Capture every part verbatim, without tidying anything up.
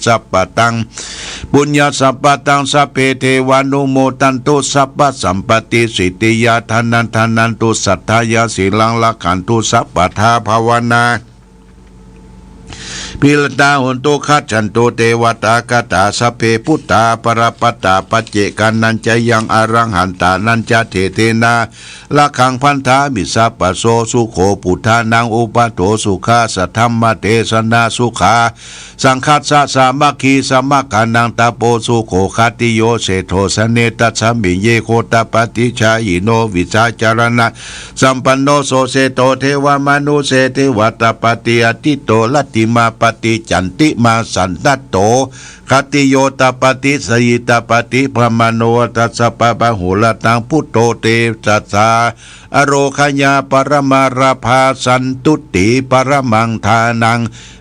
sabbaṃ puññasampadaṃ sabbe devānumodantu sabbasampattisiddhiyā. Dānaṃ dadantu saddhāya sīlaṃ rakkhantu sabbadā bhāvanā bhiratā hontu gacchantu devatāgatā. Sabbe buddhā balappattā paccekānañca yaṃ arahantānañca tejena rakkhaṃ bandhāmi sabbaso. Sukho buddhānaṃ uppādo sukhā saddhammadesanā sukhā saṅghassa sāmaggī samaggānaṃ tapo sukho. Khattiyo seṭṭho janetasmiṃ ye gottapaṭijāyino vijjācaraṇasampanno so seṭṭho devamanusse devatāpati atīto rattimāpati candimā santato khattiyo tapati jitapati brāhmaṇo tassa pāpaharaṃ buddho tejasā ārogyaparamā lābhā santuṭṭhi paramaṃ dhanaṃ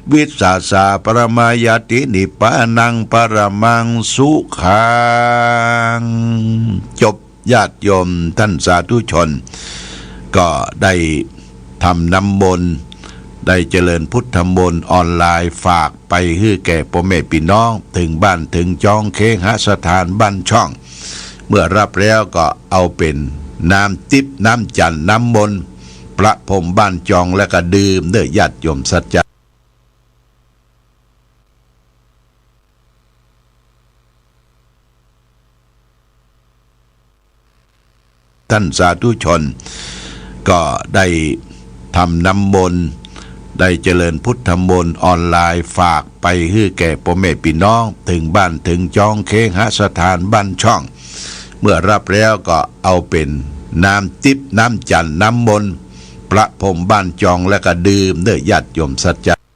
vissāsā paramā ñāti nibbānaṃ paramaṃ sukhaṃ. จบ ญาติโยมท่านสาธุชน ก็ได้ทำน้ำมนต์ ได้เจริญพุทธมนต์ออนไลน์ ฝากไปหื้อแก่พ่อแม่พี่น้อง ถึงบ้านถึงจองเคหสถานบ้านช่อง เมื่อรับแล้วก็เอาเป็นน้ำทิพย์น้ำจันทร์น้ำมนต์ ประพรมบ้านจอง และก็ดื่มเด้อญาติโยมศรัทธา ท่านสาธุชน ก็ได้ทำน้ำมนต์ ได้เจริญพุทธมนต์ออนไลน์ ฝากไปหื้อแก่พ่อแม่พี่น้อง ถึงบ้านถึงจองเคหสถานบ้านช่อง เมื่อรับแล้วก็เอาเป็นน้ำทิพย์น้ำจันทร์น้ำมนต์ ประพรมบ้านจอง และก็ดื่มเด้อญาติโยมศรัทธา